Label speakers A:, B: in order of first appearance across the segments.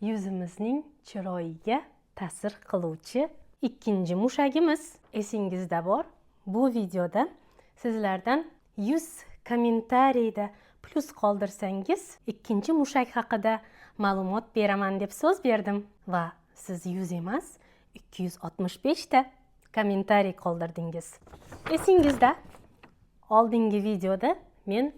A: Yuzimizning chiroyiga ta'sir qiluvchi ikkinchi mushagimiz. Esingizda bor, bu videoda sizlardan 100 kommentariyda plyus qoldirsangiz, ikkinchi mushak haqida ma'lumot beraman deb so'z berdim va siz 100 emas, 265 ta kommentariy qoldirdingiz. Esingizda, oldingi videoda men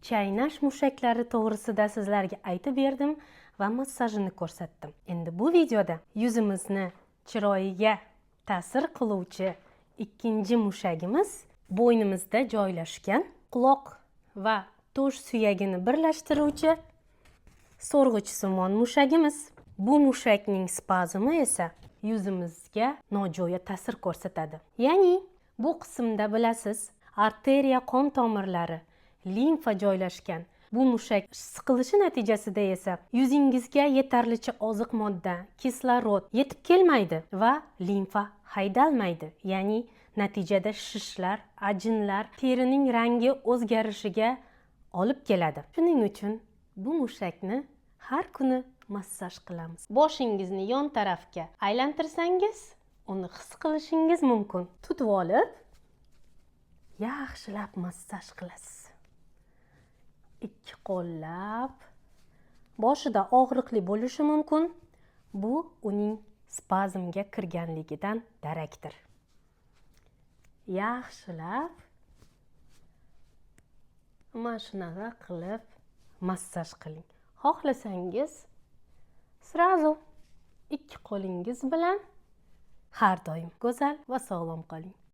A: chaynash mushaklari to'g'risida sizlarga aytib berdim va massajini ko'rsatdim. Endi bu videoda yuzimizni chiroyiga ta'sir qiluvchi ikkinchi mushagimiz bo'ynimizda joylashgan, quloq va to'sh suyagini birlashtiruvchi so'rg'ichsimon mushagimiz. Bu mushakning spazmi esa yuzimizga nojo'ya ta'sir ko'rsatadi. Ya'ni bu qismda, bilasiz, arteriya, qon tomirlari, limfa joylashgan. Bu mushak siqilishi natijasida esa yuzingizga yetarlicha oziq modda, kislorod yetib kelmaydi va limfa haydalmaydi. Ya'ni natijada shishlar, ajinlar, terining rangi o'zgarishiga olib keladi. Shuning uchun bu mushakni har kuni massaj qilamiz. Boshingizni yon tarafga aylantirsangiz, uni his qilishingiz mumkin. Tutib olib, yaxshilab massaj qilasiz. Ikki qo'llab. Boshida og'riqli bo'lishi mumkin. Bu uning spazmga kirganligidan darakdir. Yaxshilab mana shunaqa qilib massaj qiling. Xohlasangiz, сразу ikki qo'lingiz bilan. Har doim go'zal va sog'lom qoling.